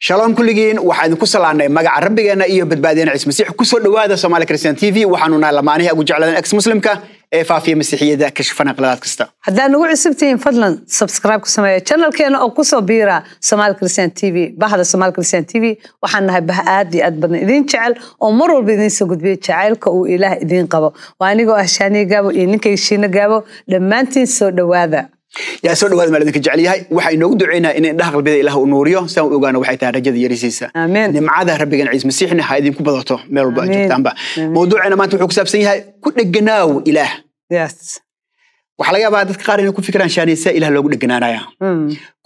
Shalom kulligiin, waxaan idinku salaanay magaca Rabbigeena iyo badbaadiyana Ciise Masiix. Ku soo dhawaada Somali Christian TV. Waxaanu nahay lamaanihii ugu jecladan ex muslimka ee faafiya masiixiyadda, kashifana qaladaad kasta. Haddaad nagu cusubtihiin, fadlan subscribe ku sameeya channelkeena oo kusoo biira Somali Christian TV, bahda Somali Christian TV. Waxaan nahay bah aad iyo aad badan idin jecel oo mar walba idin soo gudbiya jacaylka uu Ilaah idin qabo. Waa anigoo ah Shaaniye Gaabo iyo ninkayga Shiino Gaabo. Dhammaantiin soo dhawaada. Yaa soo dhawaada, maa idinka jecel yahay. Waxaa inoogu duceynaa in indhaha qalbiyada Ilaah uu nuuriyo, si aan u ogaano waxay tahay rajada yarisiisa. Amiin. Nimcada Rabbigan Ciise Masiixna ha idinku badato meel walba aad Amiin. joogtaanba. Mawduuceena maanta wuxuu ku saabsan yahay ku dheganaaw Ilaah. Waxaa laga yaabaa dadka qaar inay ku fikiraan, Shaaniysa Ilaah loogu dheganaanaya?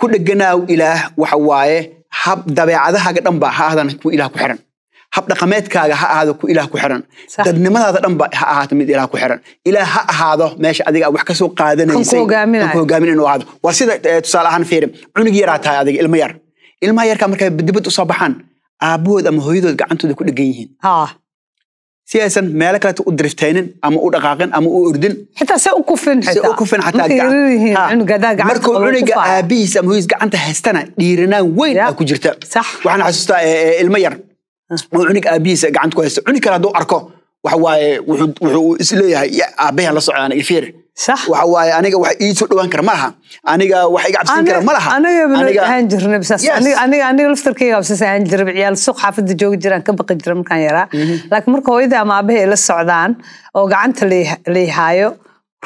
Ku dheganaaw Ilaah waxa waaye hab dabeecadahaaga dhanba ha ahaadaan kuwa Ilaah ku xiran, hab dhaqameedkaaga ha ahaado ku Ilaah ku xiran, dadnimadaada dhanba ha ahaato mid Ilaah ku xiran. Ilaah ha ahaado meesha adiga wax kasoo qaadanaysay. Kan ku hogaaminayo. Kan ku hogaamin inuu ahaado. Waa sida tusaale ahaan, fiiri, cunug yaraa tahay adiga, ilmo yar. Ilmaha yarkaa markay dibad usoo baxaan, aabbahood ama hooyadood gacantooda ku dhegan yihiin, si aysan meelo kaleeto u driftaynin ama u dhaqaaqin ama u ordin. Xitaa se u kufin. Si xitaa u kufin xataa. Markay yaryar yihiin, cunuga haddaa gacanta markuu qabo, cunuga kufaya. aabihiis ama hooyadiis gacanta haystana, dhiiranaan weyn aa ku jirta. Waxaan xasuustaa ilmo yar oo cunug aabihiisa gacanta ku haysta. Cunug kale hadduu arko, waxa waaye wuxuu is leeyahay, "Ya, aabbahan la socda aniga, fiiri." Waxa waaye aniga wax ii soo dhawaan kara ma laha, aniga wax iga cabsin kara ma laha. Anaga banu ahaan jirnay bisaas. Aniga laftarkayga bisaas ahaan jiray. Ciyaal suuq xaafadda joogi jiraan, ka baqi jiray markaan yaraa. Laakiin marka hooyada ama aabahay ay la socdaan oo gacanta la ihaayo,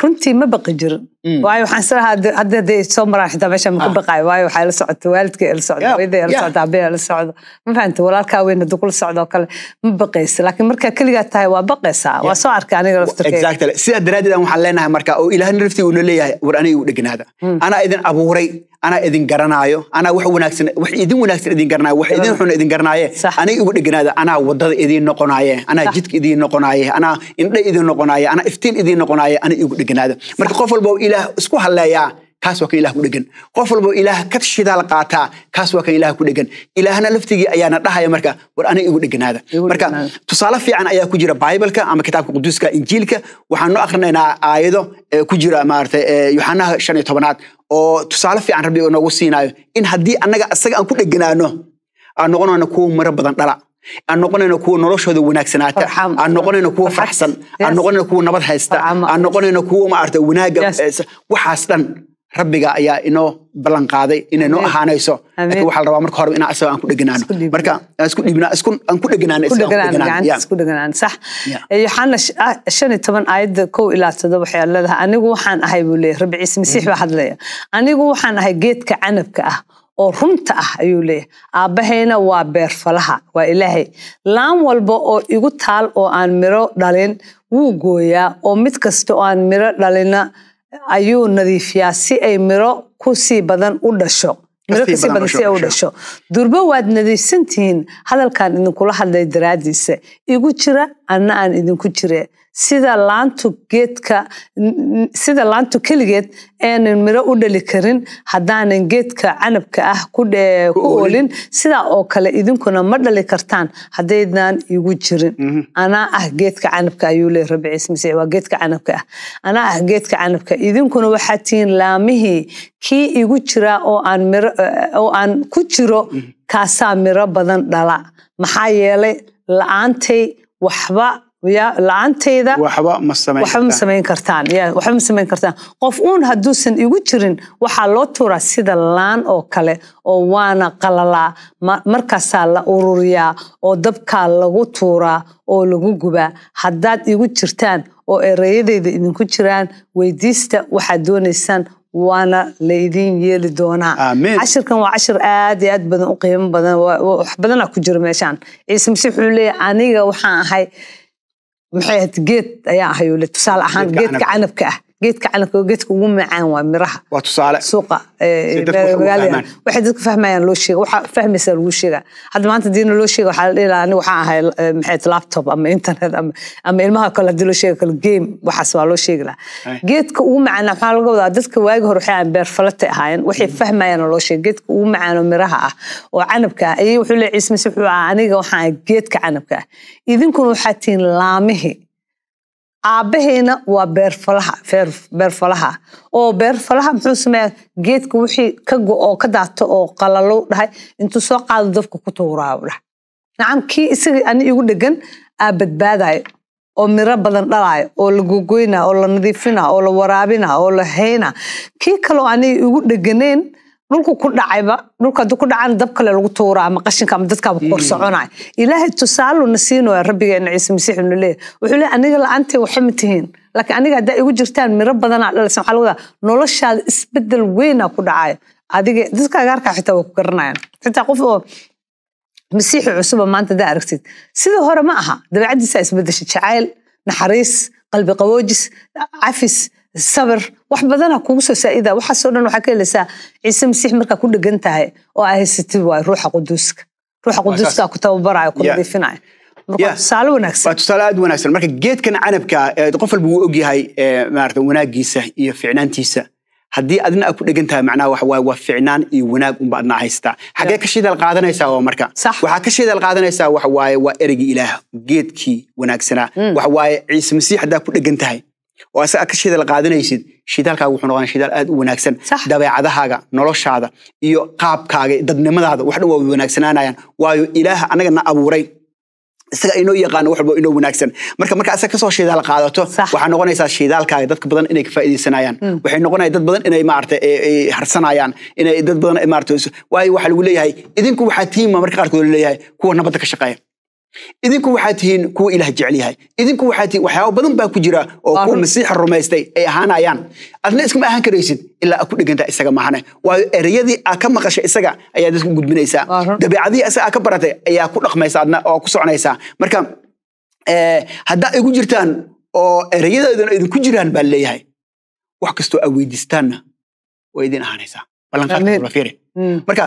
runtii ma baqi jirin. Waayo waxaan is lahaa, hadda hadday soo maraan xitaa meesha ma ka baqaayo, waayo waxay la socota waalidkay la socda, hooyaday la socda, aabahay la socdo. Ma fahanta? Walaalkaa weyn hadduu kula socdo oo kale, ma baqaysa. Laakiin markaa keligaa tahay, waa baqaysaa. Waa soo arkay aniga laftarkayga. Exactly. Sidaa daraaddeed aan waxaan leenahay marka, oo Ilaahna naftii uuna leeyahay, war aniga igu dheganaada, anaa idin abuuray, anaa idin garanaayo, anaa wax wanaagsan, wax idin wanaagsan idin garanaayo, wax idin xun idin garanaaye. Aniga igu dheganaada, anaa wadada idin noqonaaye, anaa jidka idin noqonaaye, anaa indhe idin noqonaaye, anaa iftiin idin noqonaaye, aniga igu dheganaada. Marka qof walba oo Ilaah isku halleeyaa, kaas waa kan Ilaah ku dhegan. Qof walba oo Ilaah ka shidaal qaataa, kaas waa kan Ilaah ku dhegan. Ilaahna laftigii ayaana dhahaya marka, war aniga igu dheganaada. Igu Marka dheganaada. tusaale fiican ayaa ku jira Bible-ka ama kitaabka quduuska, Injiilka. Waxaan noo akhrinaynaa aayado ee ku jira maaragtay Yoxanaha 15aad, oo tusaale fiican Rabbi uu noogu siinayo in haddii annaga isaga aan ku dheganaano, aan noqonayno kuwa miro badan dhala, aan noqonayno kuwa noloshooda wanaagsanaata, aan noqonayno kuwa Farxad. faraxsan, aan noqonayno kuwa nabad haysta, aan noqonayno kuwa maaragtay wanaaga. Waxaas dhan Rabbiga ayaa inoo ballan qaaday inay noo ahaanayso. Laakiin waxaa la rabaa marka hore inaan isaga aan ku dheganaano. Isku dhiibno. Marka aan isku dhiibna, isku aan ku dheganaano, ku isaga aan ku dheganaan dheganaano. Gacanta isku dheganaan, sax. Yoxana 15 aayadda 1 ilaa 7 waxay leedahay, anigu waxaan ahay, buu leeyahay Rabbi Ciise Masiix baa hadlaya, anigu waxaan ahay geedka canabka ah oo runta ah, ayuu leeyahay. Aabbahayna waa beerfalaha, waa Ilaahay. Laan walba oo igu taal oo aan miro dhalin wuu gooyaa, oo mid kasta oo aan miro dhalina ayuu nadiifiyaa, si ay miro ku sii badan u dhasho, miro Kasii kasii badan badan si ay u dhasho. dhasho. Durba waad nadiifsantihiin hadalkan idinkula hadlay daraaddiisa. Igu jira, anna aan idinku jire. Sida laantu keligeed aanan miro u dhali karin haddaanan geedka canabka ah ku oolin. oolin, sidaa oo kale idinkuna ma dhali kartaan haddaydaan igu jirin. Anaa ah geedka canabka, ayuu leeyahay Rabbi Ciise Masiix, waa geedka canabka ah. Anaa ah geedka canabka, idinkuna waxaad tihiin laamihii. Kii igu jira oo aan miro oo aan ku jiro, kaasaa miro badan dhala, maxaa yeelay la'aantay waxba ya la'aantayda waxba ma samayn waxba ma kartaan. Samayn kartaan ya, waxba ma samayn kartaan. Qof uun hadduusan igu jirin, waxaa loo tuuraa sida laan oo kale oo waana qalalaa. Markaasaa la ururiyaa oo dabkaa lagu tuuraa oo lagu gubaa. Haddaad igu jirtaan oo ereyadayda idinku jiraan, weydiista waxaad doonaysaan, waana laydin yeeli doonaa. Amiin. Cashirkan waa cashir aad iyo aad badan u qiimo badan. Wax badanaa ku jira meeshaan. Ciise Masiix wuxuu leeyahay, aniga waxaan ahay, maxay ahayd, geed ayaan ahay uu leeyahay. Tusaale ahaan, geedka geedka canabka ah. Geedka canabka waa geedka ugu macaan, waa miraha waa tusaale suuqa si dadku wax ugu magaalada. fahmaan. Waxay dadku fahmayaan loo sheega, waxa fahmaysaa lagu sheegaa. Hadda maanta diina loo sheega, waxaa la dhihi lahaa, aniga waxaan ahay maxay ahayd, laptop ama internet ama ilmaha kale hadii loo sheega kale, game, waxaas waa loo sheegi lahaa. Geedka ugu macaan waxaa laga wadaa, dadka waagi hore waxay ahaayeen beer falatay ahaayeen, waxay fahmayaan oo loo sheega. Geedka ugu macaan oo miraha ah oo canabka ah ayay wuxuu leeyahay Ciise Masiix, wuxuu ahaa, aniga waxaan ahay geedka canabka ah, idinkuna waxaad tihiin laamihii. Aabbaheena waa beerfalaha, beerfalaha oo beerfalaha muxuu sameeyaa? Geedka wixii ka go'o, ka daato oo qalalo dhahay, intuu soo qaado dabka ku tuuraa dhahay. Nacam, kii isaga ani igu dhegan aa badbaadayo oo miro badan dhalaayo oo la gogoyna oo la nadiifina oo la waraabina oo la hayna. Kii kaloo aniga igu dheganeen dhulku ku dhacayba, dhulka hadduu ku dhacana dab kale lagu tuuraa ama qashinka ama dadkaaba ku kor soconaya. Ilaahay tusaalu na siinayo Rabbigeena Ciise Masiix nu leeyahay. Wuxuu leeyahay, aniga la'aantay waxa ma tihiin, laakiin aniga haddaa igu jirtaan miro badanaa dhalaysa. Waxaa lagu wadaa noloshaada isbedel weynaa ku dhacayo. Adiga dadka agaarkaa xitaa way ku garanayaan. Xitaa qof oo Masiixi cusuba maanta haddaa aragtid, sidii hore ma aha, dabeecaddiisaa isbedeshay. Jacayl, naxariis, qalbi qaboojis, cafis, sabir, wax badana kugu soo saa'ida. Waxaasoo dhan waxaa ka helaysaa Ciise Masiix markaa ku dhegan tahay oo aa haysatid. Waay Ruuxa Quduuska, Ruuxa Quduuska ku tababarayo, ku nadiifinayo. Marka tusaale wanaagsan. Waa tusaale aad u wanaagsan. Marka geedkan canabka qof walba wuu ogyahay maarata wanaagiisa iyo ficnaantiisa. Haddii adna aad ku dhegan tahay, macnaha waxa waaye waa ficnaan iyo wanaag unba adna haystaa. Xaggee ka shidaal qaadanaysaa waa marka? Waxaa ka shidaal qaadanaysaa waxa waaye waa ereygii Ilaah, geedkii wanaagsanaa, waxa waaye Ciise Masiix. Haddaa ku dhegan tahay oo asaga aad ka shidaal qaadanaysid, shidaalkaaga wuxuu noqonaya shidaal aad u wanaagsan. Dabeecadahaaga, noloshaada iyo qaabkaaga, dadnimadaada, wax dhan waa wanaagsanaanayaan, waayo Ilaah anaga na abuuray isaga inoo yaqaano wax walba inoo wanaagsan. Marka asaga kasoo shidaal qaadato, waxaa noqonaysaa shidaalkaaga dadka badan inay ka faa'iidaysanayaan. Waxay noqonaya dad badan inay maaragtay harsanayaan, inay dad badan ay maaragtay, waayo waxaa lagu leeyahay idinku waxaa tihiin, marka qaarkood la leeyahay, kuwa nabadda ka shaqeeya, idinku waxaa tihiin kuwa Ilaah jecel yahay, idinku waxaa tihiin, waxyaabo badan baa ku jira oo kuwa Masiixa rumaystay ay ahaanayaan. Adna iskama ahaan karaysid ilaa aad ku dhegantaa isaga maahane, waayo ereyadii aad ka maqashay isaga ayaa dadku gudbinaysaa, dabeecadihii isaga aad ka baratay ayaa ku dhaqmaysa adna oo ku soconaysaa. Marka haddaa igu jirtaan oo ereyadeeduna idinku jiraan baa leeyahay, wax kastoo aad weydiistaanna waa idin ahaanaysaa. Ballanqaadka la fiiri. Marka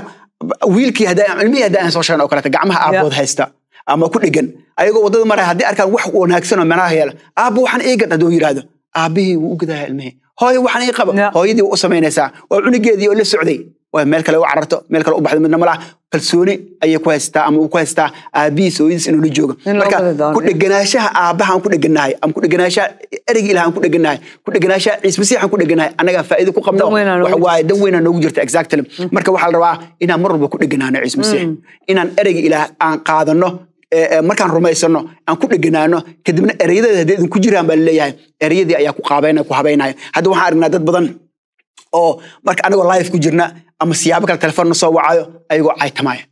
wiilkii haddaa, ilmihii haddaa aan soo sheegan oo kaleeta, gacmaha aabbood haysta ama ku dhegan, ayagoo waddada maraya, haddii arkaan wax wanaagsan oo meelaha yaala, "Aabbo, waxaan ii gad," hadduu yidhaahdo, aabbihii wuu u gadaya ilmihii. "Hooyo, waxaan ii qaba," hooyadii wuu u samaynaysaa. Waa cunugeedii oo la socday, waa meel kale u cararto, meel kale u baxdo, midna malaha. Kalsooni ayay ku haystaa ama uu ku haystaa aabbihiis, hooyadiis inuu la joogo. Marka ku dheganaanshaha aabbaha aan ku dhegannahay ama ku dheganaanshaha ereyga Ilaah aan ku dhegannahay, ku dheganaanshaha Ciise Masiix aan ku dhegannahay, annagaa faa'iido ku qabno, waxa waaye dan weynaa noogu jirta. Exactly. Marka waxaa la rabaa inaan mar walba ku dheganaano Ciise Masiix, inaan ereyga Ilaah aan qaadano, markaan rumaysano aan ku dheganaano, kadibna ereyadeeda hadday idinku jiraan baa laleeyahay, ereyadii ayaa ku qaabaynaya, ku habaynaya. Hadda waxaan aragnaa dad badan oo marka anagoo live ku jirna ama siyaabo kale telefoon na soo wacayo, ayagoo caytamaayo,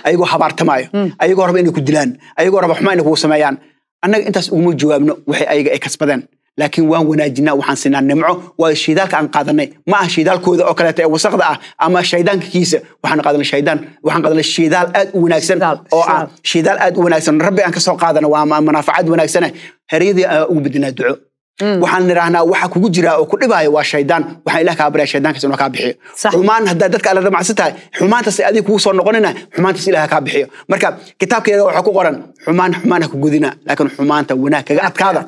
ayagoo habaartamaayo, ayagoo raba inay ku dilaan, ayagoo raba xumaan inay kugu sameeyaan. Annaga intaas uguma jawaabno waxay ayaga ay kasbadeen, laakiin waan wanaajinaa, waxaan siinaa nimco, waayo shiidaalka aan qaadanay ma aha shiidaalkooda oo kaleeta ee wasaqda ah ama shaydaanka kiisa. Waxaan qaadanay shaydaan, waxaan qaadanay shiidaal aad u wanaagsan oo ah shiidaal aad u wanaagsan Rabbi aan ka soo qaadana, waa manaafacaad wanaagsane. Heryadii aan ugu bedinaa duco. Waxaan nidhaahnaa, waxa kugu jira oo ku dhibaayo waa shaydaan, waxaan Ilaah kaa baraya shaydaankaas inuu kaa bixiyo. Xumaan haddaa dadka alla damacsan tahay, xumaantaas adiga kugu soo noqonina, xumaantaas Ilaah kaa bixiyo. Marka kitaabkeeda waxaa ku qoran, xumaan xumaan ha ku gudina, laakiin xumaanta wanaag kaga adkaada.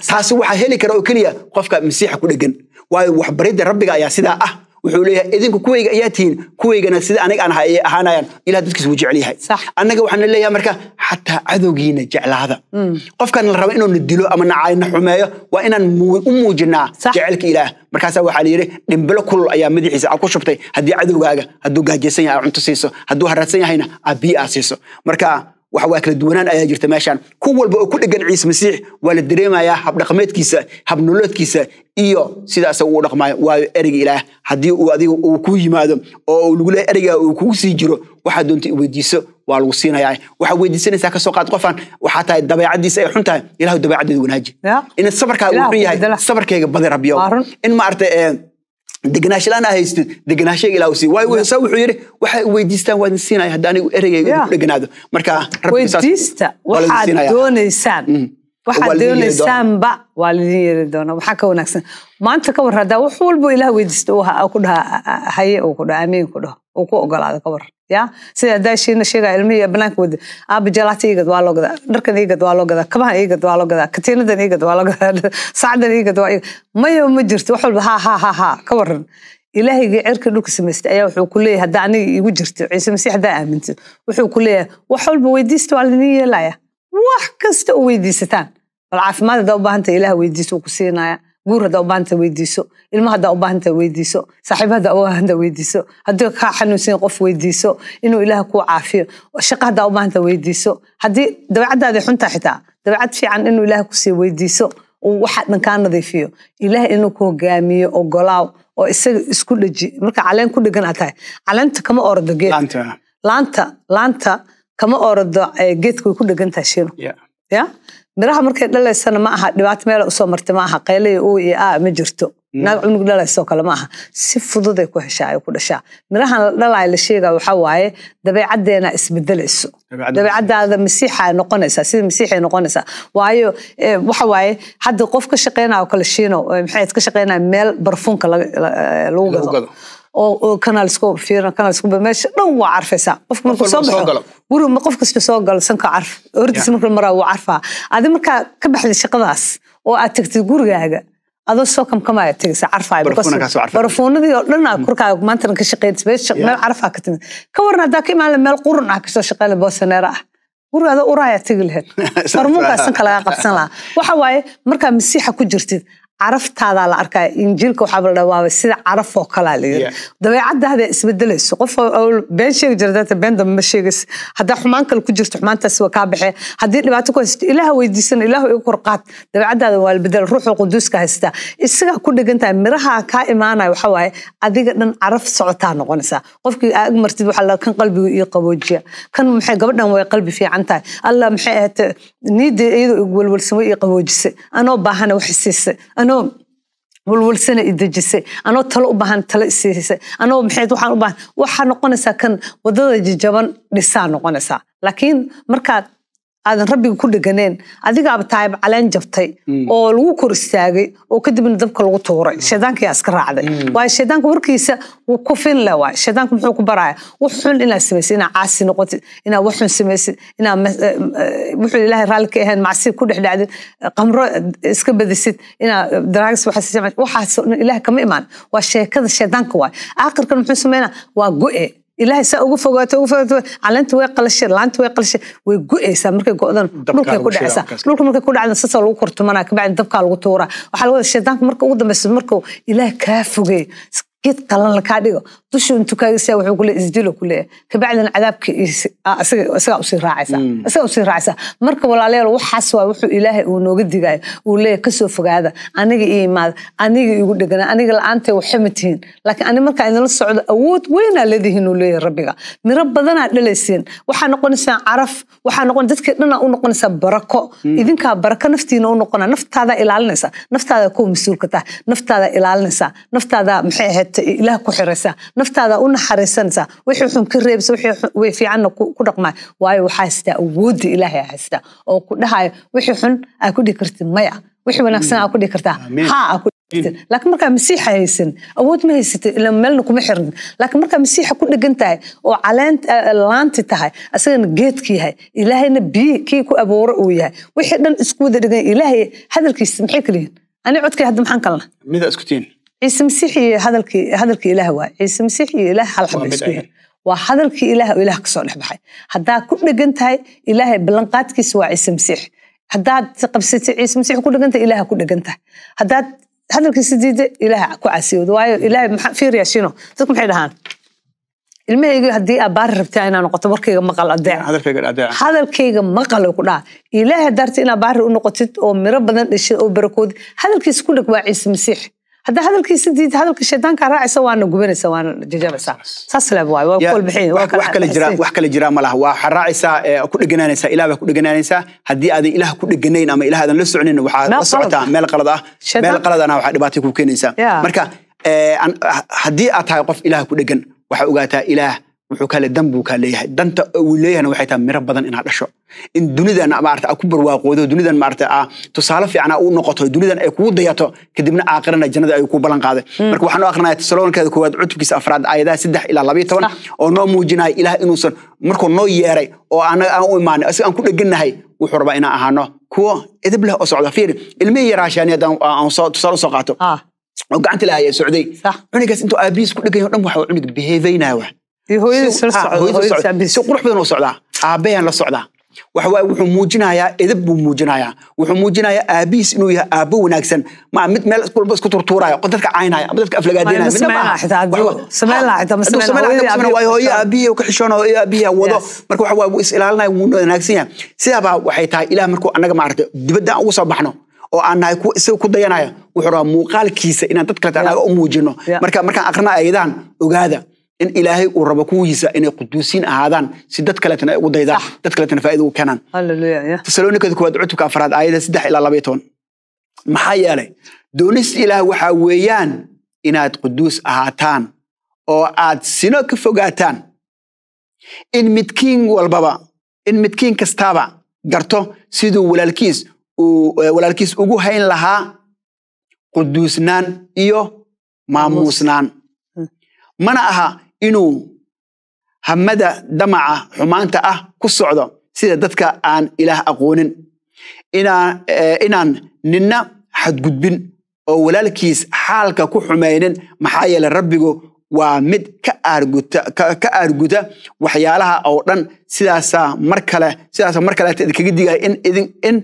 Taasi waxaa heli kara oo keliya qofka Masiixa ku dhegan, waayo waxbaridda Rabbiga ayaa sidaa ah. Wuxuu leeyahay, idinku kuwayga ayaa tihiin, kuwaygana sida aniga aan ahay ayay ahaanayaan. Ilaah dadkiis wuu jecel yahay. Annaga waxaan leeyahay marka, xataa cadowgiina jeclaada. Qofkan la rabo inuu na dilo ama na xumeeyo, waa inaan u muujinaa jecelka Ilaah. Markaasaa waxaa la yidhi, dhimbilo kulul ayaa madaxiisa aad ku shubtay haddii cadowgaaga hadduu gaajaysan yahay aad cunto siiso, hadduu haraadsan yahayna aad biyo aad siiso. Marka waxa waa kala duwanaan ayaa jirta meeshaan. Ku walba oo ku dhegan Ciise Masiix waa la dareemayaa habdhaqameedkiisa, habnoloodkiisa iyo sida asaga uu dhaqmaayo, waayo ereyga Ilaah haddii uu adiga uu ku yimaado oo uu lagu leeyahay ereyga uu kugu sii jiro, waxaad doonta i weydiiso waa lagu siinayaa. Waxaad weydiisanaysaa, kasoo qaad qofaan waxaa tahay dabeecadiisa ay xun tahay, Ilaahu dabeecaddeeda wanaaji. In sabarkaaga uu xun yahay, sabarkayga badi Rabbiyow. In maaragtay degenaansho la'aan aa haystid, degenaashayga Ilaah sii. Waayo saa wuxuu yidhi, waxay weydiistaan waa idin siinaya hadda anigu ereygayga idinku dheganaado. Marka weydiista waxaad doonaysaan, waxaad doonaysaanba waa lidin yeeli doonaa. Waxaa ka wanaagsan maanta ka war haddaa wax walbo Ilaah weydiista uu ku dhaha haye, uu ku dhaha amiin, ku dhaho, uu ku ogolaado, ka war ya sida haddaa shiina sheegaya ilmihii banaanka wada, "Aaba, jalaata iigad," waa loo gadaa, "Dharkan iigad," waa loo gadaa, "Kabahan iigad," waa loo gadaa, "Katiinadan iigad," waa loo gadaa, "Saacdan iigad," waa maya ma jirto. Wax walba ha ha ha ha. Ka waran Ilaahayga cirka dhulka samaystay ayaa wuxuu ku leeyahay, haddaa aniga iigu jirto, Ciise Masiix haddaa aaminto, wuxuu ku leeyahay, wax walba weydiista waa lidin yeelaya, wax kasta oo weydiisataan. Bal caafimaad haddaa u baahan tahay Ilaah weydiiso, wuu ku siinaya. Guur haddaa u baahan tahay weydiiso, ilmo haddaa u baahan tahay weydiiso, saaxiib haddaa u baahan tahay weydiiso, haddii kaa xanuunsan qof weydiiso inuu Ilaah kuu caafiyo, shaqo haddaa u baahan tahay weydiiso, haddii dabeecaddaada xun tahay xitaa dabeecad fiican inuu Ilaah ku siiyo weydiiso, uu waxa dhan kaa nadiifiyo. Ilaah inuu ku hogaamiyo ogolaaw oo isaga isku dheji. Marka caleen ku dhegan aad tahay, caleenta kama ordo geed, laanta kama ordo geedka, way ku dhegan tahay shino. Ya miraha markay dhalaysana ma aha dhibaato meel usoo martay, ma aha qaylaya uu iyo aa ma jirto, naag cunug dhalaysoo kale ma aha, si fududay ku heshaa ay ku dhashaa. Mirahan la dhalayo la sheegaya waxaa waaye dabeecaddeena isbedelayso, dabeecaddaada masiixa noqonaysaa, sida masiixay noqonaysaa. Waayo waxa waaye hadda qof ka shaqeynayo kale shiino, maxay ka shaqeynaya meel barfuunka lagu gado oo kanaal isku fiirin, kanaal isku meesha dhan waa carfaysaa. Qofka markuu soo baxo guriga, qof kasta soo galo sanka carf hortiisa markuu maraa wuu carfaa. Adi markaa ka baxday shaqadaas oo aad tagtid gurigaaga adoo soo kamkamaya tegaysa, carfaya, barfuunadii oo dhan aa korkaaga maantana ka shaqeynaysa, meesha meel carfaa ka timid. Ka waran haddaa ka imaan meel qurun ah kasoo shaqeynaya boosaneera ah, guriga adoo uraya tegi lahayd, barfuunkaa sanka lagaa qabsan lahaa. Waxa waaye markaa masiixa ku jirtid caraftaadaa la arkaya. Injiilka waxaa la dhawaabay sida caraf oo kalaa la yiri, dabeecadaada isbedelayso. Qof been sheegi jira data been dambe ma sheegayso, haddaa xumaan kale ku jirto xumaantaas waa kaa baxee, haddii dhibaato ku haysato Ilaah weydiisana, Ilaah iga kor qaad, dabeecadaada waa la bedel. Ruuxu quduuska haystaa, isagaa ku dhegan tahay, miraha kaa imaanaya waxa waaye adiga dhan caraf socotaa noqonaysaa. Qofkii aag martid waxaa la kan qalbigu ii qaboojiya, kan maxay gabadhan way qalbi fiican tahay, Allah maxay ahayd niidda iyadoo walwalsan way ii qaboojisay, anoo baahana wax siisay, anoo walwalsana i dejisay, anoo talo u baahan talo isiisay, anoo maxay waxaan u baahan. Waxaa noqonaysaa kan wadada jajaban dhisaa noqonaysaa. Laakiin markaad aadan rabbiga ku dheganeen, adigaaba tahay caleen jabtay oo lagu kor istaagay oo kadibna dabka lagu tuuray, shaydaanka yaa iska raacday. Waayo shaydaanka warkiisa wuu ku fin leh. Waay shaydaanka muxuu ku baraya? Wax xun inaad samaysid, inaad caasi noqotid, inaad wax xun samaysid, inaad wuxuu Ilaahay raalli ka ahayn macsi ku dhex dhacdid, qamro iska badisid, inaad drugs waxaas oo dhan Ilaahay kama imaan, waa sheekada shaydaanka. Waay aakhirkan muxuu sameynaa? Waa go'e. Ilaahay saa uga fogaato, uga fogaato, caleenta way qalashay, laanta way qalashay, way go'aysaa. Markay go'dan dhulkay ku dhacaysaa, dhulka markay ku dhacdan sasa lagu kortumanaa, kabacdi dabkaa lagu tuuraa. Waxaa laga wadaa shaydaanka marka ugu dambaysa markuu Ilaah kaa fogeeyo, geed qalan kaa dhigo, dushu intuu kaaga siyaa wuxuu ku leeyahay isdilo ku leeyahay, kabacdina cadaabka isagaa usii raacaysaa, isagaa usii raacaysaa. Marka walaalayaal waxaas waa wuxuu Ilaahay uu nooga digayo, uu leeyahay kasoo fogaada, aniga ii imaada, aniga igu dhegana, aniga la-aantay waxa ma tihiin, laakiin ani markaa idinla socdo awood weynaa leedihiin uu leeyahay rabbiga, miro badanaa dhalaysiin, waxaa noqonaysaa caraf, waxaa noqon dadkii dhanaa u noqonaysaa barako, idinkaa barako naftiina u noqona. Naftaadaa ilaalinaysa, naftaada kuwa mas-uulka tahay, naftaada ilaalinaysaa, naftaada maxay ahayd Ilaah ku xiraysaa, naftaada u naxariisanaysaa, wixii xun ka reebsa, wixii fiicanna ku dhaqmaya. Waayo waxaa haystaa awoodda Ilaahay haystaa oo ku dhahayo wixii xun aa ku dhihi kartid maya, wixii wanaagsan aa ku dhihi kartaa haa aa ku dhihi kartid. Laakiin markaa masiixa haysan awood ma haysatid, ilaa meelna kuma xirnin. Laakiin markaa masiixa ku dhegan tahay oo caleen laanti tahay, asagana geedki yahay, Ilaahayna biyi kii ku abuuro uu yahay, wixii dhan isku wada dhegan Ilaahay hadalkiisa maxay kala yihiin? Ani codkay hadda maxaan kalna mida isku tihiin? Ciise Masiix iyo hadalkii Ilaah waay. Ciise Masiix iyo Ilaah hal xaba isku yihiin, waa hadalkii Ilaah oo Ilaah kasoo dhex baxay. Haddaa ku dhegan tahay Ilaahay ballanqaadkiisa waa Ciise Masiix. Haddaad qabsatay Ciise Masiix ku dhegan tahay, Ilaah ku dhegan tahay. Haddaad hadalkiisa diiday, Ilaah ku caasiyoodo. Waayo Ilaahay maxaa fiiriyaa shino, dadku maxay dhahaan? Ilmahayga haddii aad baari rabtaa inaa noqoto, warkayga maqal, adeec, hadalkayga maqal ku dhaha. Ilaahay haddaa rabtid inaad baari u noqotid oo miro badan dhishid oo barakoodid, hadalkiisa ku dheg, waa Ciise Masiix. Haddaa hadalkiisa diid, hadalka shaydaanka raacaysa, waana gubanaysa, waana jajabaysaa. Saas leeb waay, waa ku walbixin. Wax kale jira, wax kale jira ma laha. Waa waxaa raacaysaa, ku dheganaanaysaa Ilaah baa ku dheganaanaysaa. Haddii aadan Ilaah ku dheganayn ama Ilaah aadan la soconin, waxaa la socotaa meel qalad ah, meel qaladana waxaa dhibaato ku keenaysaa. Marka haddii aad tahay qof Ilaah ku dhegan, waxaa ogaataa Ilaah wuxuu kale dan buu kaa leeyahay. Danta uu leeyahayna waxay tahay miro badan inaad dhasho, in dunidan maarata aad ku barwaaqoodo, dunidan maarata aa tusaale fiican u noqoto, dunidan ay kugu dayato, kadibna aakhirana jannada ay ku ballan qaaday. Marka waxaan u aqrinayaa Tesaloonikeeda koowaad cutubkiisa afraad aayadaha 3 ilaa 12 oo noo muujinaya Ilaah inuusan markuu noo yeeray oo anaga aan u imaanay, asiga aan ku dhegannahay, wuxuu rabaa inaan ahaano kuwo edeb leh oo socda. Fiiri ilmihii yaraashaani haddaan aan tusaale usoo qaato oo gacanta lahaaya socday, cunugaas intuu aabihiis ku dhegan yahay o dhan waxa cunug behaveynaya wax si qurux badan oo socdaa, aabbahan la socdaa. Waxa waaye wuxuu muujinayaa edeb buu muujinayaa, wuxuu muujinayaa aabihiis inuu yahay aabbo wanaagsan, ma mid meel walba isku turtuuraya oo dadka caynaya ama dadka aflagaadeynaya. Hooyo aabihii ka xishoona, hooyo aabihii wado. Marka waxa waaye wuu is ilaalinaya, wuu wanaagsan yahay. Sidaabaa waxay tahay Ilaah markuu annaga maaragtay dibadda aan ugu soo baxno oo aan nahay kuwa isaga ku dayanaya, wuxuu rabaa muuqaalkiisa inaan dad kale anaga u muujino. Marka markaan aqrina ayadaan ogaada in Ilaahay uu rabo kuwiisa inay quduusiin ahaadaan si dad kaletana ay ugu daydaan, dad kaletana faa'iido ugu keenaan. Tesaloonikada koowaad cutubka 4 aayada 3 ilaa 12. Maxaa yeelay doonista Ilaah waxaa weeyaan inaad quduus ahaataan oo aad sino ka fogaataan, in midkiin walbaba, in midkiin kastaaba garto siduu walaalkiis ugu hayn lahaa quduusnaan iyo maamuusnaan. Mana aha inuu hamada damaca xumaanta ah ku socdo sida dadka aan Ilaah aqoonin, inaan ninna xadgudbin oo walaalkiis xaalka ku xumaynin, maxaa yeelay Rabbigu waa mid ka aarguta waxyaalaha oo dhan. Sidaasaa mar kale idinkaga digaya in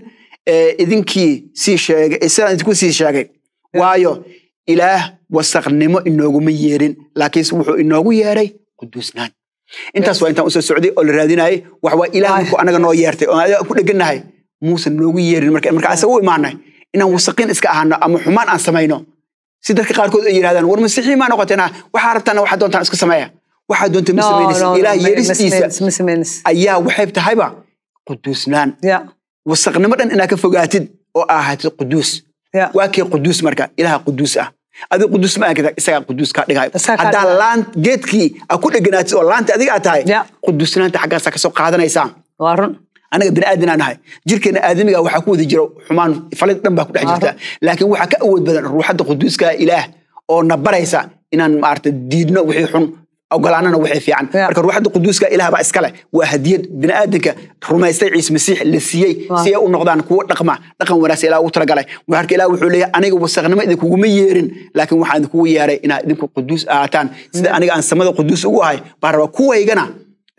idinkii sii sheegay, sidaan idinku sii sheegay. Waayo Ilaah wasaqnimo inooguma yeerin, laakiinse wuxuu inoogu yeeray quduusnaan. Intaas waa intaan usoo socday oo la raadinayay. Waxa waa Ilaah markuu anaga noo yeertay oo anaga ku dhegannahay, muusan noogu yeerin marka asaga u imaanay inaan wasaqiin iska ahaano ama xumaan aan samayno. Si dadka qaarkood ay yidhahdaan war masiixii maa noqoteen, waxaa rabtaan waxaa doontaan iska sameeya, waxaa doonta ma samaynaysid. Ilaah yeeristiisa ayaa waxay tahayba quduusnaan, wasaqnimo dhan inaad ka fogaatid oo ahaatid quduus. Waa kee quduus? Marka Ilaaha quduus ah. Adiga quduus ma ahan, isagaa quduus kaa dhigayo. Haddaa laan geedkii aad ku dheganaatid oo laanta adiga aad tahay, quduusnaanta xaggaasaa kasoo qaadanaysaa. Anaga bini aadan aan nahay, jirkeena aadamiga waxaa ku wada jira xumaan falid dhan baa ku dhex jirta, laakiin waxaa ka awood badan ruuxadda quduuska Ilaah oo na baraysa inaan maaragtay diidno wixii xun, ogolaanana wixii fiican. Marka ruuxadda quduuska Ilaah baa iskale, waa hadiyad bini aadanka rumaystay Ciise Masiix la siiyey si ay u noqdaan kuwo dhaqma dhaqan wanaagsan Ilaah ugu talagalay. Marka Ilaah wuxuu leeyahay aniga wasaqnimo idinkuguma yeerin, laakiin waxaan idinkugu yeeray inaad idinku quduus ahaataan. Sida aniga aan samada quduus ugu ahay baan rabaa kuwaygana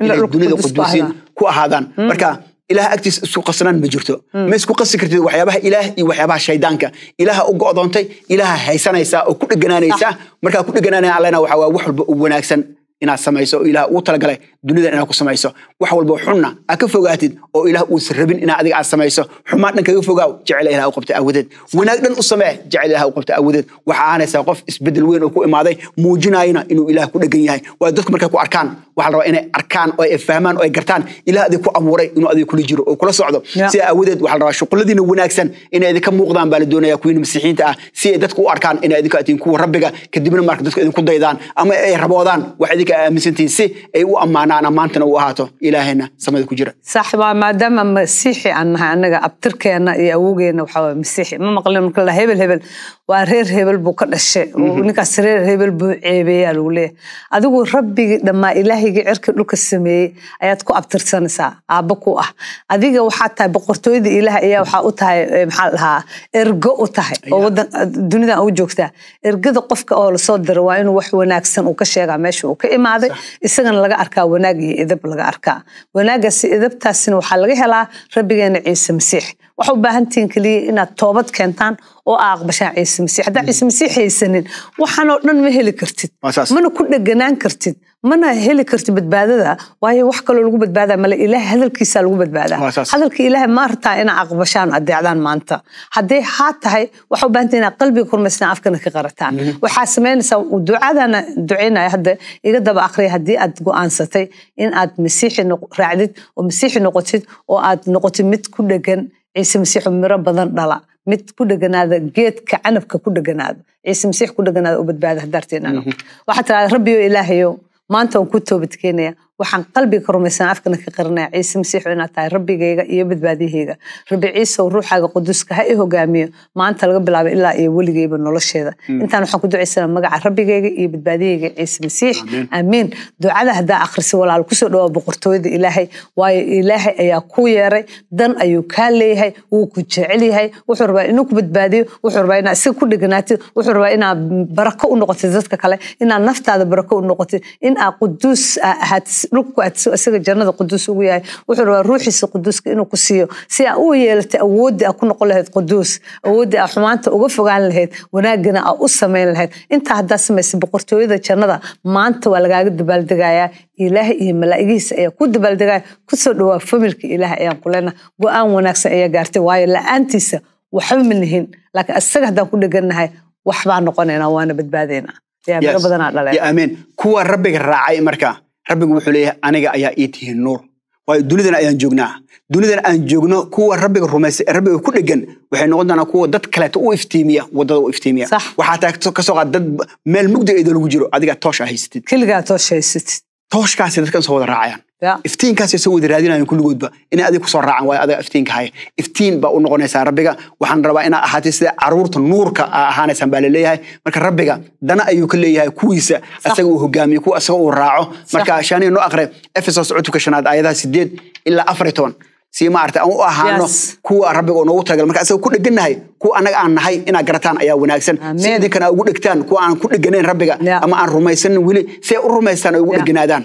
inay dunida quduusiin ku ahaadaan. Marka Ilaah agtiis isku qasnaan ma jirto, ma isku qasi kartid waxyaabaha Ilaah iyo waxyaabaha shaydaanka. Ilaaha u go'doontay, Ilaaha haysanaysaa oo ku dheganaanaysaa. Markaa ku dheganaanaya allena waxa waa wax walba u wanaagsan inaad samayso oo Ilaah uu talagalay dunida inaad ku samayso. Wax walba xunna aad ka fogaatid oo Ilaah uusan rabin inaad adiga aad samayso. Xumaan dhan kaga fogaaw jecel Ilaah u qabtay aawadeed, wanaag dhan u samee jecel Ilaah u qabtay aawadeed. Waxaa ahaanaysaa qof isbedel weyn oo ku imaaday, muujinayana inuu Ilaah ku dhegan yahay. Waa dadku markay ku arkaan waxaa la rabaa inay arkaan oo ay fahmaan oo ay gartaan Ilaah adiga ku abuuray inuu adiga kula jiro oo kula socdo. Sidaa aawadeed waxaa la rabaa shuqulladiina wanaagsan inay idinka muuqdaan baa la doonayaa kuwiina masiixiyiinta ah, si ay dadku u arkaan inay idinka atiin kuwa Rabbiga, kadibna marka dadku idinku daydaan ama ay raboodaan wax idinka aaminsantihiin si ay u ammaanaan, ammaantana u ahaato Ilaahayna samada ku jira. Sax waa, maadaama masiixi aan nahay annaga abtirkeena iyo awowgeena waxaa waa masiixi. Ma maqlin marka la hebel hebel waa reer hebel buu ka dhashay, ninkaas reer hebel buu ceebeeyaa lagu leeyahay. Adigu Rabbigii dhammaa Ilaahigii cirka dhulka sameeyey ayaad ku abtirsanaysaa, aabbo ku ah. Adiga waxaa tahay boqortooyada Ilaah ayaa waxaa u tahay maxaa la dhahaa ergo u tahay oo wadan dunidan u joogtaa. Ergada qofka oo lasoo diro waa inuu wax wanaagsan uu ka sheegaa meesha uu ka imaaday, isagana laga arkaa wanaag iyo edab laga arkaa. Wanaaggaasi edabtaasina waxaa laga helaa Rabbigeena Ciise Masiix. Waxa u baahan tihiin keliya inaad toobad keentaan oo aa aqbashaan Ciise Masiix. Haddaa Ciise Masiix haysanin waxaan oo dhan ma heli kartid, mana ku dheganaan kartid, mana heli kartid badbaadada. Waayo wax kaloo lagu badbaadaa male, Ilaah hadalkiisaa lagu badbaadaa. Hadalka Ilaah ma rabtaa inaa aqbashaan adeecdaan maanta? Hadday haa tahay waxa u baahantahay inaad qalbiga kurmaystaan, afkana ka qarataan. Waxaa samaynaysaa ducadana ducaynaya hadda iga daba aqriya. Haddii aad go'aansatay in aad masiixi raacdid oo masiixi noqotid oo aad noqotid mid ku dhegan Ciise Masiix oo miro badan dhala, mid ku dheganaada geedka canabka ku dheganaada, Ciise Masiix ku dheganaada oo badbaada hadaarteena noqoto. Waxaa tiraahdaa Rabbiyo Ilaahayow, maanta waan ku toobad keenaya, waxaan qalbiga ka rumaysan afkana ka qarinaya Ciise Masiix inaad tahay Rabbigayga iyo badbaadiyahayga. Rabbi Ciise ruuxaaga quduuska ha i hogaamiyo maanta laga bilaabo ilaa iyo weligayba nolosheeda. Intaan waxaan ku ducaysanaa magaca Rabbigayga iyo badbaadiyahayga Ciise Masiix, aamiin. Ducada haddaa akhrisi walaal kusoo dhawaa boqortooyada Ilaahay, waayo Ilaahay ayaa ku yeeray, dan ayuu kaa leeyahay, wuu ku jecel yahay, wuxuu rabaa inuu ku badbaadiyo, wuxuu rabaa inaad isaga ku dheganaatid, wuxuu rabaa inaad barako u noqotid dadka kale, inaad naftaada barako u noqotid, in aad quduus ahaatid dhulka ku aadso isaga jannada quduus ugu yahay. Wuxuu rabaa ruuxiisa quduuska inuu ku siiyo si aa u yeelatay awoodda aa ku noqon lahayd quduus, awoodda aa xumaanta uga fogaan lahayd, wanaagana aa u samayn lahayd. Intaa haddaa samaysa boqortooyada jannada maanta waa lagaaga dabaaldegayaa. Ilaahay iyo malaa'igihiisa ayaa ku dabaaldegaya. Kusoo dhawaa familka Ilaah ayaan ku leenahay. Go'aan wanaagsan ayaa gaartay, waayo la'aantiisa waxba ma nihin, laakiin isaga haddaan ku dhegannahay waxbaa noqonaynaa, waana badbaadaynaa. Yaa miro badanaa dhaleen. Ya amiin. Kuwa Rabbiga raacay marka Rabbigu wuxuu leeyahay aniga ayaa ii tihiin nuur. Waayo dunidan ayaan joognaa, dunidan aan joogno kuwa Rabbiga rumaysay, Rabbiga ku dhegan waxay noqon doonaan kuwa dad kaleeto u iftiimiya, wadada u iftiimiya. Waxaa taa kasoo qaad dad meel mugdi iyadoo lagu jiro, adiga toosh aa haysatid, keligaa toosh haysatid, tooshkaasi dadkan soo wada raacayaan, iftiinkaasay soo wada raadinayaan kulligoodba inay adiga kusoo raacaan, waayo adiga iftiinka haya. Iftiin baa u noqonaysaa Rabbiga. Waxaan rabaa inaa ahaatay sida caruurta nuurka aa ahaanaysaan baa laleeyahay. Marka Rabbiga dana ayuu ka leeyahay kuwiisa asaga uu hogaamiyo, kuwa asaga uu raaco. Marka Shaaniya noo aqre Efesos cutubka 5 aayadaha 8 ilaa 14 si maaragtay aan u ahaano kuwa Rabbiga oo noogu talagalay. Marka asaga ku dhegannahay, kuwa annaga aan nahay inaad garataan ayaa wanaagsan, si idinkana ugu dhegtaan kuwa aan ku dheganayn Rabbiga ama aan rumaysanin weli, si ay u rumaystaan ay ugu dheganaadaan.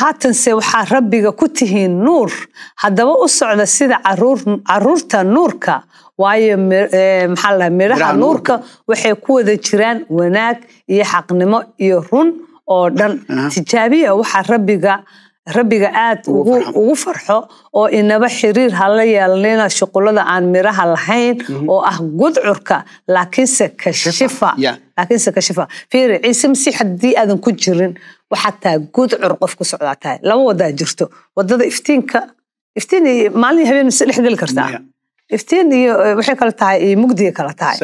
Haatanse waxaa Rabbiga ku tihiin nuur, haddaba u socda sida caruurta nuurka, waayo maxaa la midhaha nuurka waxay ku wada jiraan wanaag iyo xaqnimo iyo run oo dhan. Tijaabiya waxaa Rabbiga aad ugu farxo, oo inaba xiriir hala yeelanina shuqullada aan miraha lahayn oo ah gudcurka, laakiinse kashifa. Laakiinse kashifa. Fiiri, Ciise Masiix haddii aadan ku jirin waxaad tahay gudcur qof ku socdaa tahay. Laba wadaa jirto, wadada iftiinka, iftiin iyo maalin habeen mise dhex geli kartaa, iftiin iyo waxay kala tahay iyo mugdiga kala tahay.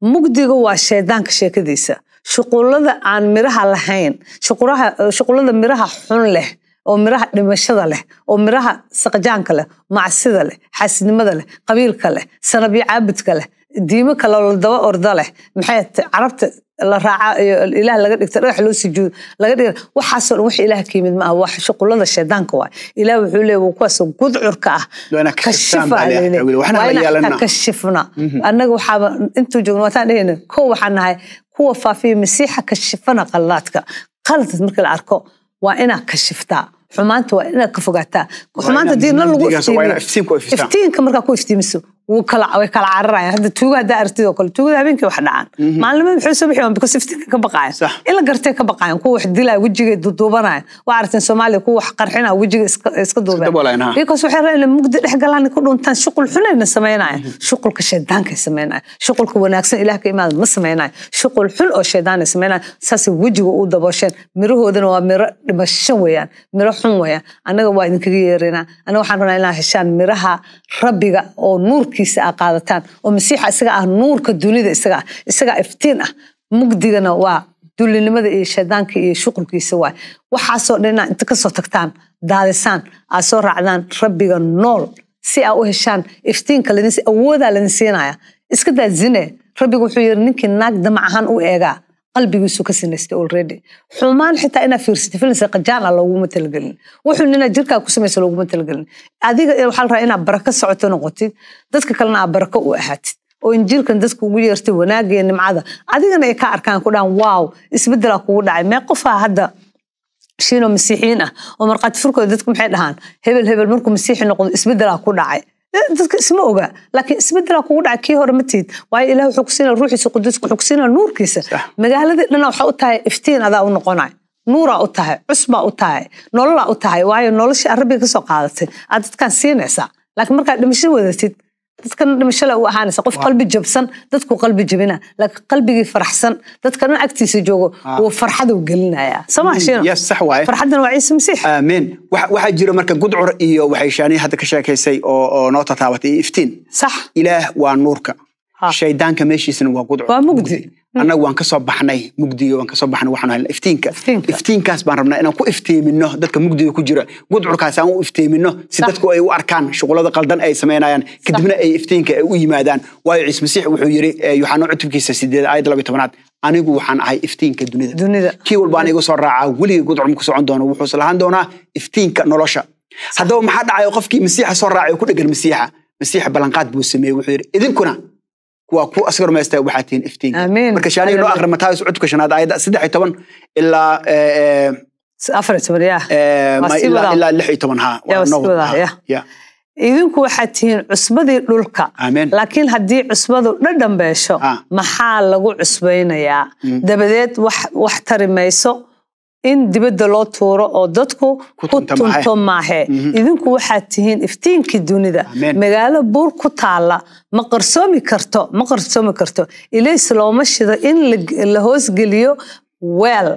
Mugdiga waa shaydaanka sheekadiisa. Shuqullada aan miraha lahayn, shuqullada miraha xun leh, oo miraha dhimashada leh, oo miraha saqajaanka leh, macsida leh, xaasidnimada leh, qabiilka leh, sanabyo caabudka leh, diimo kale oo daba orda leh, maxay carabta la raaca iyo Ilaah laga dhigta dhagax loo sujuudo laga dhiga, waxaasoo dhan wax Ilaah ka yimid ma aha, wax shuqullada shaydaanka waay. Ilaah wuxuu leeyahay kuwaas gudcurka ah kashifa, waa kashifna. Annaga waxaaba intuu joogno waataan dhehayna kow waxaan nahay kuwa faafiya Masiixa, kashifana qaladaadka. Qalad marka la arko waa inaa kashiftaa xumaanta, waa inaad ka fogaataa xumaanta. Diinna lagu iftiimiyo, iftiinka markaa ku iftiimiso way kala cararayaan. Hadda tuuga haddaa aragtid oo kale, tuugada habeenkii wax dhacaan, maalinimada maxay soo bixiyaan? Because iftiinka ka baqaayan, in la gartay ka baqaayan. Kuwa wax dilaya wejigay duuduubanaya, waa aragteen Soomaaliya kuwa wax qarxinaya wejiga iska duubeen, because waxay rabaan inay mugdi dhex galaan, ku dhuntaan. Shuqul xunayna samaynayan, shuqulka shaydaanka samaynayan, shuqulka wanaagsan Ilaah ka imaada ma samaynayan, shuqul xun oo shaydaanay samaynayan. Saasay wejiga u daboosheen, mirahoodana waa miro dhimasho weeyaan, miro xun weeyaan. Annaga waa idinkaga yeeraynaa. Annaga waxaan rabnaa inaa heshaan miraha Rabbiga oo nuurkiisa aa qaadataan, oo Masiixa isaga ah nuurka dunida, isaga ah, isagaa iftiin ah. Mugdigana waa dullinimada iyo shaydaanka iyo shuqulkiisa waay. Waxaasoo dhan inaa inta kasoo tagtaan, daadisaan, aad soo raacdaan Rabbiga nool si aa u heshaan iftiinka ladin awoodaa ladin siinaya. Iska daa zine. Rabbiga wuxuu yiri ninkii naag damac ahaan u eegaa qalbigiisu ka sinaystay already. Xumaan xitaa inaa fiirsatay filinsa qajaan ah looguma talagelin, wuxuu inaa jirkaa ku samaysa looguma talagelin. Adiga waxaa la rabaa inaad barako socoto noqotid, dadka kalena aad barako u ahaatid, oo injiilkan dadka ugu yeertay wanaagga iyo nimcada, adigana ay ka arkaan ku dhahan wow, isbedelaa kugu dhacay. Mee qofaa hadda Shiino masiixiyiin ah oo markhaati furkooda dadku maxay dhahaan? Hebel hebel markuu masiixi noqdo isbedelaa ku dhacay. Dadka isma oga, laakiin isbedelaa kugu dhacay, kii hore ma tihid, waayo Ilaah wuxuu ku siinaa ruuxiisa quduuska, wuxuu ku siinaa nuurkiisa. Magaaladii dhana waxaa u tahay iftiin, adaa u noqonay nuuraa u tahay, cusbaa u tahay, nololaa u tahay, waayo noloshii aad Rabbiga kasoo qaadatay aad dadkan siinaysaa. Laakiin markaad dhimasho wadatid dadkana dhimashole u ahaanaysa. Qof qalbi jabsan dadku qalbi jabina, laakiin qalbigii faraxsan dadka dhan agtiisa joogo wuu farxadu gelinayaa. Soo Shiino? Yes, sax waaye. Farxadana waa Ciise Masiix. Aamiin. Waxaa jira marka gudcur iyo waxay Shaaniya hadda ka sheekaysay oo noo tataabatay iyo iftiin. Ilaah waa nuurka, shaydaanka meeshiisana waa gudcur, waa mugdi. Annagu waan kasoo baxnay mugdiga, waan kasoo baxnay, waxaan helnay iftiinka. Iftiinkaas baan rabnaa inaan ku iftiimino dadka mugdiga ku jira, gudcurkaas aan u iftiimino si dadku ay u arkaan shuqullada qaldan ay samaynayaan, kadibna ay iftiinka ay u yimaadaan. Waayo Ciise Masiix wuxuu yiri Yooxana cutubkiisa 8 aayadda 12aad, anigu waxaan ahay iftiinka dunida, kii walba aniga soo raacaa weligii gudcur ma ku socon doono, wuxuuse lahaan doonaa iftiinka nolosha. Haddaba maxaa dhacayo qofkii Masiixa soo raacay oo ku dhegan Masiixa? Masiixa ballanqaad buu sameeyey, wuxuu yidhi idinkuna kuwa ku asaga rumaysta waxaa tihiin iftiinka. Marka Shaaniga noo akhri Mataayos cutubka 5 aayadda 13 ilaa 14 ya. Ilaa 16 ha. Ya. Idinku waxaad tihiin cusbadii dhulka. Laakiin haddii cusbadu dhadhan beesho, maxaa lagu cusbaynayaa? Dabadeed wax tari mayso in dibadda loo tuuro oo dadku ku tunto maahe. Idinku waxaad tihiin iftiinkii dunida. Magaalo buur ku taalla ma qarsoomi karto. Ilays looma shido in la hoosgeliyo weel,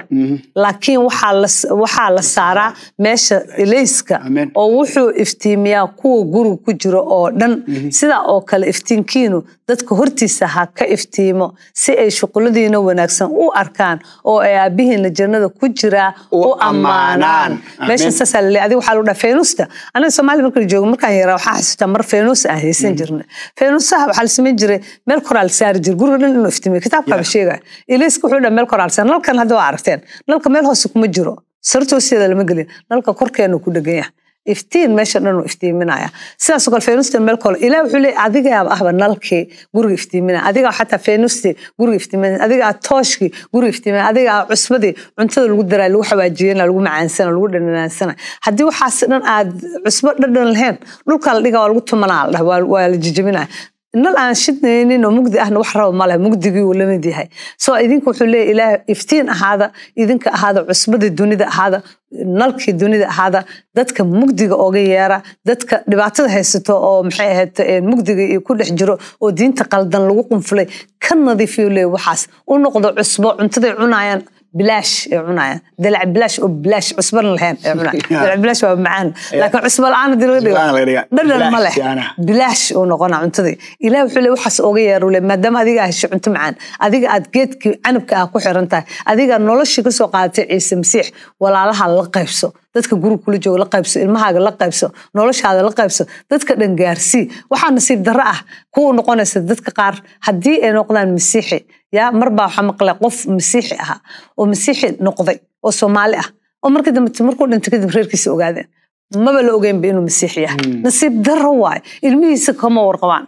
laakiin waxaa la saaraa meesha ilayska oo wuxuu iftiimiyaa kuwa guriga ku jiro oo dhan. Sidaa oo kale iftiinkiinu dadka hortiisa ha ka iftiimo si ay shuquladiina wanaagsan u arkaan oo ay aabbihiina jannada ku jiraa u ammaanaan. Meeshan saasaa laleeyahay. Adiga waxaa lagu dhaha feenuusta. Anaga Soomaali markaan joogo, markaan yaraa, waxaan xasuustaa mar feenuus aan haysan jirnay. Feenuusaha waxaa la samayn jiray meel koraa la saari jiray guriga dhan inuu iftiimiyo. Kitaabkaaba sheegaya. Ilayska wuxuu dhaha meel koraa la saari. Nalkan hadda waa aragteen, nalka meel hoose kuma jiro, sarta hoosteeda lama gelin, nalka korkeenu ku dhegan yahay. Iftiin meesha dhan uu iftiiminaya. Sidaas oo kale feenuusta meel kale Ilaah wuxuu leeyahay adigaaba ahba nalkii guriga iftiiminaya, adigaa xataa feenuustii guriga iftiiminaya, adigaa tooshkii guriga iftiiminaya, adigaa cusbadii cuntada lagu daray, lagu xawaajiyena, lagu macaansana, lagu dhananaansana. Haddii waxaas dhan aad cusbo dhadhan lahayn, dhulka la dhigaa, waa lagu tumanaa, la dhaha waa la jijibinaya. Nal aan shidnaynin oo mugdi ahna wax raba male, mugdigii uu la mid yahay. Soo idinka wuxuu leeyahay Ilaah iftiin ahaada, idinka ahaada cusbadii dunida ahaada, nalkii dunida ahaada, dadka mugdiga ooga yeera, dadka dhibaatada haysato oo maxay ahayd mugdiga iyo ku dhex jiro oo diinta qaldan lagu qunfulay ka nadiifiyo leeyahay. Waxaas u noqdo cusbo cuntaday cunayaan, bilaash ay cunayaan, dalac bilaash oo bilaash cusbana lahayn ay cunayaan. Dalac bilaash waa macaan, laakiin cusbo la'aan haddii laga dhigo dhadhan ma leh, bilaash uu noqonaa cuntadii. Ilaah wuxuu leeyahay waxaas ooga yeero le, maadaama adiga aad heshay cunto macaan, adiga aad geedkii canabka ah ku xiran tahay, adiga noloshii kasoo qaadatay Ciise Masiix, walaalaha la qaybso, dadka guriga kula jooga la qaybso, ilmahaaga la qaybso, noloshaada la qaybso, dadka dhan gaarsii. Waxaa nasiib darro ah kuwa noqonaysa dadka qaar haddii ay noqdaan masiixi. Yaa mar baa waxaa maqlay qof masiixi ahaa oo masiixi noqday oo Soomaali ah oo markii dambe markuu dhintay kadib reerkiisa ogaadeen, maba la ogeynba inuu masiixi yahay. Nasiib darro waaye, ilmihiisa kama warqabaan.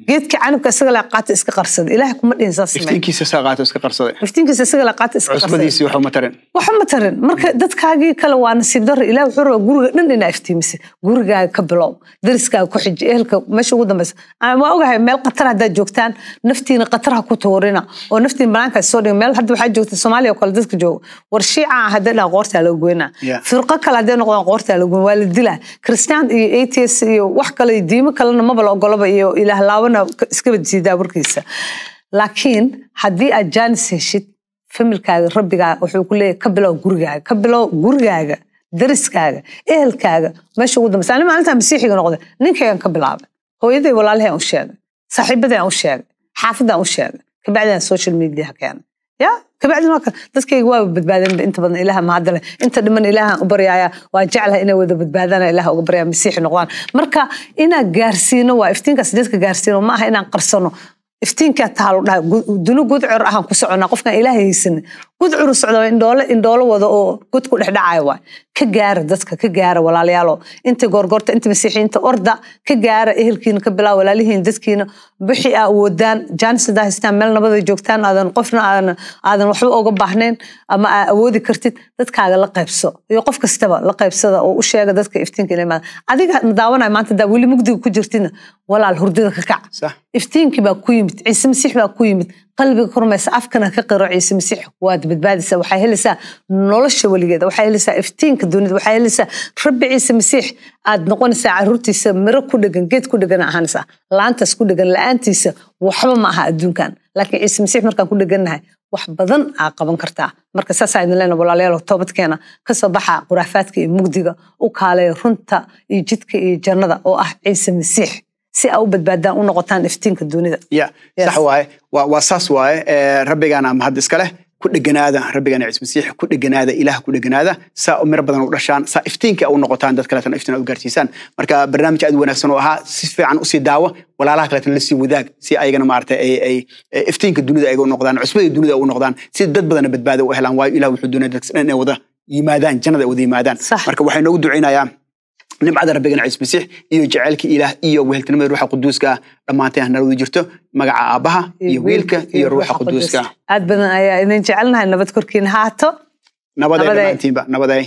Geedkii canabka isaga la qaata iska qarsaday. Ilaahay kuma dhihin saas samee. Iftiinkiisa isaga qaata iska qarsaday. Iftiinkiisa isaga la qaata iska qarsaday. Cusbadiisii waxa ma tarin. Waxa ma tarin. Marka dadkaagii kale waa nasiib darro. Ilaahay wuxuu rabaa guriga dhan inaa iftiimisay. Gurigaaga ka bilow, dariskaaga ku xiji, ehelka meesha ugu dambaysa. Waa ogahay meel khatar haddaad joogtaan, naftiina khatar ha ku tuurina oo naftiin banaanka soo dhigin. Meel hadda waxaa joogta Soomaaliya oo kale dadka jooga, war shiica hadday dhahaan qoortaa laga goynaa, firqo kale hadday noqdaan qoortaa laga goyn, waa la dilaa. Kristaan iyo atheist iyo wax kale iyo diimo kalena maba la ogolaba, iyo ilaah laabana iskaba diidaa warkiisa. Laakiin haddii aad jaanis heshid, familkaaga rabbigaa wuxuu ku leeyahay ka bilow gurigaaga, ka bilow gurigaaga, dariskaaga, ehelkaaga, meesha ugu dambaysa. Ani maalintaa masiixiga noqday ninkaygan ka bilaabay, hooyaday, walaalahay aan u sheegay, saaxiibaday aan u sheegay, xaafadaan u sheegay, kabacdaan social media keenay. Ya kabacdina waa dadkayga waa badbaadeen inta badan, Ilaaha mahadda leh. Inta dhiman Ilaahan u baryaaya, waa jeclahay inay wada badbaadaan, Ilaah uga baryaa masiixi noqdaan. Marka inaan gaarsiino waa iftiinkaas dadka gaarsiino, ma aha inaan qarsano iftiinkaa taalo dhaha duni gudcur ahaan ku soconaa. Qofkan Ilaahay haysanin gudcuru socda, indhoole indhoolo wada oo god ku dhex dhacaya waay. Ka gaara dadka, ka gaara walaalayaalo, inta goorgoorta, inta masiixiyiinta orda ka gaara, ehelkiina ka bilaa, walaalihiin, dadkiina wixii aa awoodaan. Jaanis hadaa haystaan, meel nabada joogtaan, aadan qofna aadan waxba uga baahnayn ama aa awoodi kartid, dadkaaga la qaybso iyo qof kastaba la qaybsada oo u sheega dadka iftiinka inay imaadaan. Adiga ma daawanaya maanta hadaa weli mugdiga ku jirtidna, walaal hurdada ka kac. Iftiinkii baa ku yimid, Ciise Masiix baa ku yimid. Qalbiga kormaysa, afkana ka qiro Ciise Masiix, waad badbaadaysaa, waxaa helaysaa nolosha weligeeda, waxaa helaysaa iftiinka dunida, waxaa helaysaa Rabbi Ciise Masiix, aad noqonaysaa caruurtiisa, miro ku dhegan geed ku dhegan ahaanaysaa, laantaas ku dhegan. La-aantiisa waxba ma aha adduunkan, laakiin Ciise Masiix markaan ku dhegannahay wax badan aa qaban kartaa. Marka saasaa idin leena walaalayaal, toobadkeena kasoo baxa khuraafaadka iyo mugdiga, u kaaleeya runta iyo jidka iyo jannada oo ah Ciise Masiix, si aa u badbaadaan, u noqotaan iftiinka dunida. Ya, sax waaye, waa saas waaye. Rabbigaana mahad iska leh. Ku dheganaada Rabbigaana Ciise Masiix, ku dheganaada Ilaah, ku dheganaada saa miro badan u dhashaan, saa iftiinka u noqotaan, dad kaleetana iftiin u gaarsiisaan. Marka barnaamij aad u wanaagsan oo ahaa, si fiican usii daawo, walaalaha kaleetana la sii wadaag, si ayagana maaragtay ay iftiinka dunida ayaga u noqdaan, cusbadii dunida u noqdaan, si dad badana badbaado u helaan. Waayo Ilaah wuxuu doonaya dadka dhan inay wada yimaadaan jannada, ay wada yimaadaan. Marka waxay noogu ducaynayaa nimcada Rabbigana Ciise Masiix iyo jacaylka Ilaah iyo weheltinimada Ruuxa Quduuska dhammaanteen ha nala wada jirto. Magaca Aabbaha iyo Wiilka iyo Ruuxa Quduuska. Aad badan ayaa idin jecelnahay, nabad korkiina haato. Nabaday dhammaantiinba, nabaday.